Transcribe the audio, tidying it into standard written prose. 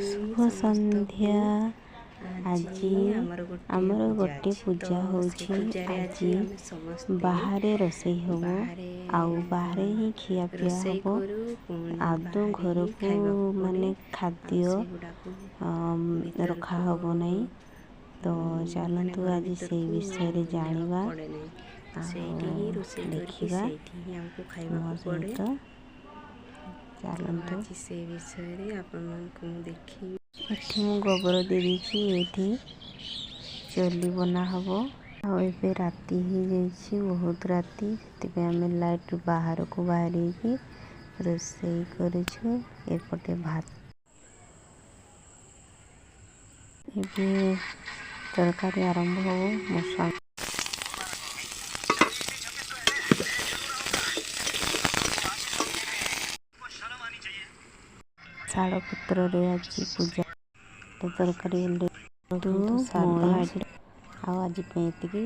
ଶୁଭ ସମସ୍ତଙ୍କୁ। ସନ୍ଧ୍ୟା। ଆଜି ଆଜି ଆମର ଗୋଟିଏ ଆମର ପୂଜା ଗୋଟେ ଅଛି, ତ ପୂଜା ସେଇ ହେଉଛି। ପୂଜାରେ ଆଜି ଆଜି ଆମେ ସମସ୍ତେ ବାହାରେ ରୋଷେଇ ହେବ ବାହାରେ ଆଉ ବାହାରେ ହିଁ ଖିଆପିଆ ରୋଷେଇ ହେବ। କରୁ, ପୁଣି ଆଦୌ ବାହାରେ ହିଁ ଘରକୁ ଖାଇବାକୁ ପଡ଼େ। ମାନେ ଆଉ ଖାଦ୍ୟ ସେଗୁଡ଼ାକୁ ଭିତରକୁ ରଖାହେବ ନାହିଁ। ତ ମାନେ ଚାଲନ୍ତୁ ଘର ଆଜି ସେଇ ଭିତରକୁ ବିଷୟରେ ନେବାକୁ ଜାଣିବା ପଡ଼େ ନାହିଁ। ଆଉ ସେଇଠି ହିଁ ରୋଷେଇ କରିକି ଦେଖିବା ସେଇଠି ହିଁ ଆମକୁ ମୋ ଖାଇବାକୁ ପଡ଼େ। ସହିତ ତ ଚାଲନ୍ତୁ। ଆଜି ସେଇ ବିଷୟରେ ଆପଣମାନଙ୍କୁ ମୁଁ ଦେଖେଇବି। ଏଠି ମୁଁ ଗୋବର ଦେଇଦେଇଛି, ଏଇଠି ଚୁଲି ବନା ହେବ। ଆଉ ଏବେ ରାତି ହେଇଯାଇଛି, ବହୁତ ରାତି, ସେଥିପାଇଁ ଆମେ ଲାଇଟ୍ ବାହାରକୁ ବାହାରିକି ରୋଷେଇ କରୁଛୁ। ଏପଟେ ଭାତ, ଏବେ ତରକାରୀ ଆରମ୍ଭ ହେବ। ମୋ ସ୍ୱାମୀ ଶାଳପତ୍ରରେ ଆଜି ପୂଜା। ତରକାରୀ ହେଲେ ରଖନ୍ତୁ ମୁଁ ସାଧା। ଆଉ ଆଜି ପାଇଁ ଏତିକି।